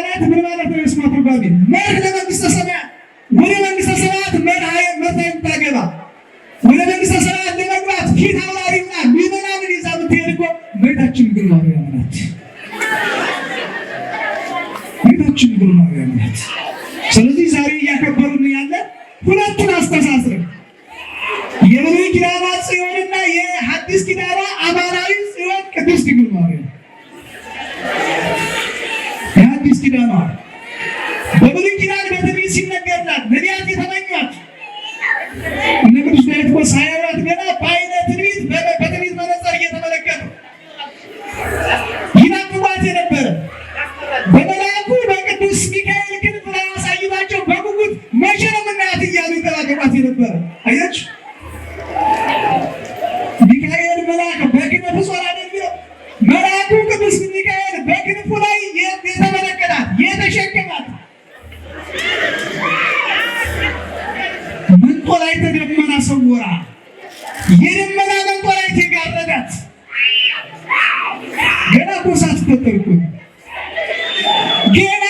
ማለት ምን ማለት ነው? የስሟ ትርጓሜ መርህ ለመንግስተ ሰማያት፣ ወደ መንግስተ ሰማያት መርህ መርታ የምታገባ፣ ወደ መንግስተ ሰማያት ለመግባት ፊት አውራሪ ሆና ምዕመናንን ይዛ የምትሄድ እኮ እመቤታችን ድንግል ማርያም ናት። እመቤታችን ድንግል ማርያም ናት። ስለዚህ ዛሬ እያከበሩን ያለ ሁለቱን አስተሳስረን የብሉይ ኪዳኗ ጽዮንና የሐዲስ ኪዳኗ አማናዊ ጽዮን ቅድስት ድንግል ማርያም። የሐዲስ ኪዳኗ በብሉይ ኪዳን በትንቢት ሲነገርላት ነቢያት የተመኟት፣ እነ ቅዱስ ዳዊት እኮ ሳያዩት ገና በዓይነ ትንቢት፣ በትንቢት መነጽር እየተመለከቱ ይናፍቋት የነበረ፣ በመልአኩ በቅዱስ ሚካኤል ክንፍ ላይ አሳይቷቸው በጉጉት መቼ ነው የምናያት እያሉ ይጠባበቋት የነበረ። አያችሁ፣ ሚካኤል መልአክ በክንፍ ጾር አይደል የሚለው? መልአኩ ቅዱስ ሚካኤል በክንፉ ላይ የተመለከታት፣ የተሸከማት፣ መንጦላዕተ ደመና ሰወራ፣ የደመና መንጦላዕት የጋረዳት፣ ገና እኮ ሳትፈጠር እኮ ገና